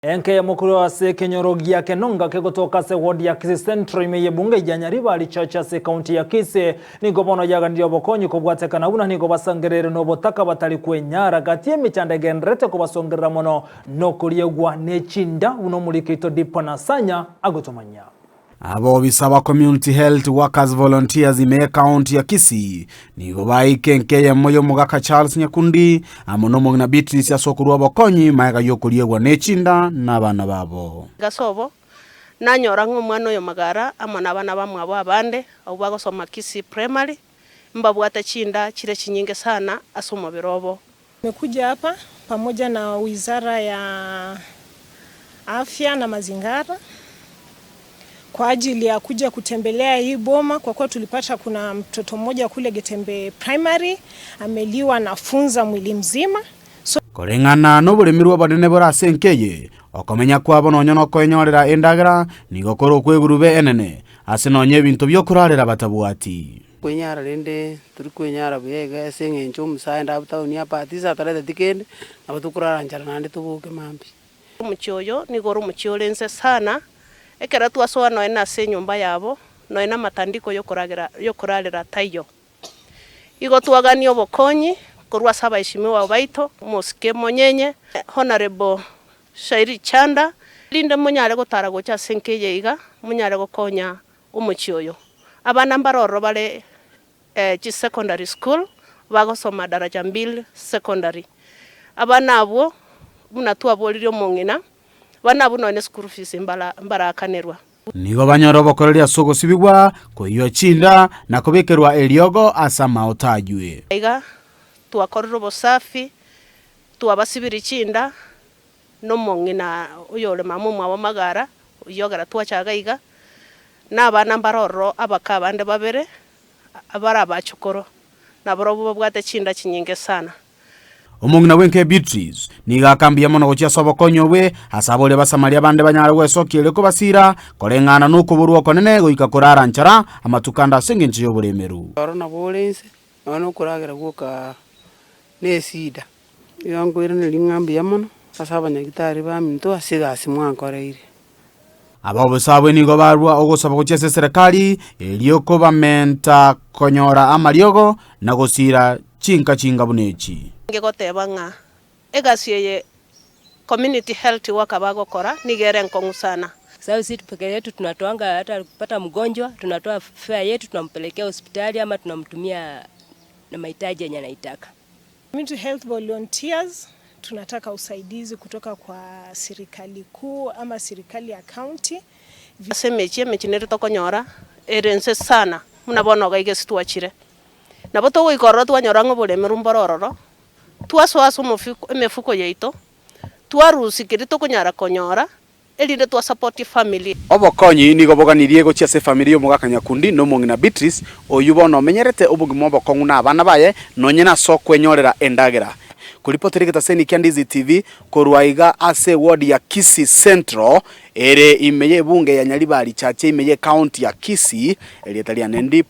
Enka eyemo ase ekenyoro gia Kenonga kegotoka ase ward ya Kisii Central ime y'ebunge ya Nyaribari Church ase ekaunti ya Kisii nigo bono yaganirie obokonyi kobwatekana buna nigo basangereire nobotaka batari kwenyara gati y'emechando egendererete kobasongerera mono nokoriegwa nechinda buna omoriki oito Dipo Nasanya agotomanyia. Abobisa ba Community Health Workers Volunteers ime y'Ekaunti ya Kisii nigo baika enka eyemo y'omogaka Charles Nyakundi amo nomong'ina Beatrice ase okorua obokonyi magega y'okoriegwa nechinda nabana babo. Ase obo, nanyora ng'a omwana oyo magara amo nabana bamwabo abande, abwo bagosoma Kisii Primary, mbabwate chinda chire chinyinge sana ase omobere obo. Tumekuja hapa pamoja na Wizara ya Afya na Mazingara kwa ajili ya kuja kutembelea hii boma kwa kuwa tulipata kuna mtoto mmoja kule Getembe Primary ameliwa na funza mwili mzima. So Koreng'ana noboremerwa obonene bore ase enka eye, okomenya kwabo nonya nokoenyorera endagera nigo kore okw'egurube enene, ase nonya ebinto bi'okorarera batabwati. Kwenyara rende tori kwenyara buya iga ase eng'encho omosae ande abwo town abatise atareteti kende, nabo tokorara nchara naende toboke mambia. Omochie oyo nigo ore omochie ore inse sana, ekero twasoa nonya na ase enyomba yabo, nonya na amatandiko yokoragera yokorarera taiyo. Igo twagania obokonyi korwa ase abaeshimiwa baito, omosike monyenye, Honourable Shairi Chanda, erinde monyare gotara gocha ase enka eye iga, monyare gokonya omochie oyo. Abana mbare ororo bare chisecondary school bagosoma daraja mbili secondary. Abana abwo buna twaboririe omong'ina, abana abwo nonya ne school fees mbara mbarakanerwa. Nigo banyore obokoreri ase ogosibigwa, koiywa chinda, na kobekerwa eriogo ase amaote aywe. Iga twakorire obosafi, twabasibirie chinda, na omong'ina oyore mama omwabo magara, oyio ekero twachaga iga, na abana mbare ororo abake abande babere, abare abachukoro, nabarobwo babwate chinda chinyinge sana. Omong'ina bw'enka Beatrice nigo akambia mono gochia ase obokonyi obwe, ase aboria Abasamaria bande banyare gwesokia erio kobasiira, koreng'ana nokoborwa okonene goika korara nchara amatuko ande ase engencho y'oboremeru. Oro nabo ore inse, nonya na okoragera gwoka na esida. Igo nkoiraneria ng'a mbuya mono ase abanyagitari baminto ase egasi mwankoreire. Abaobisa abwo nigo barua ogosaba gochia ase eserekari erio kobamenta konyora amariogo na gosiira chinka chinga buna echi. Ngegoteba ng'a egasi eye community health worker bagokora nigo ere enkong'u sana. Sababu sisi peke yetu tunatoanga hata kupata mgonjwa tunatoa fare yetu tunampelekea hospitali ama tunamtumia na mahitaji yenye anaitaka. Community Health Volunteers tunataka usaidizi kutoka kwa serikali kuu ama serikali ya county. Ase emechie, emechie nere tokonyora ere inse sana, buna bono iga iga ase twachire. Nabo togoika ororo twanyora ng'a oboremeru mbore ororo, twasoa ase omofuko emefuko yaito, twarusia keria tokonyara konyora, erinde twasapoti efamiri. Obokonyi nigo boganirie gochia ase efamiri y'omogaka Nyakundi na omong'ina Beatrice, oyio bono omenyerete obogima obokong'u na abana baye nonye nase okwenyorera endagera. Koripotera egetaseni kia Ndizi TV korwa iga ase eward ya Kisii Central ere ime y'ebunge ya Nyaribari Chache ime y'ecounty ya Kisii, erieta riane ndi.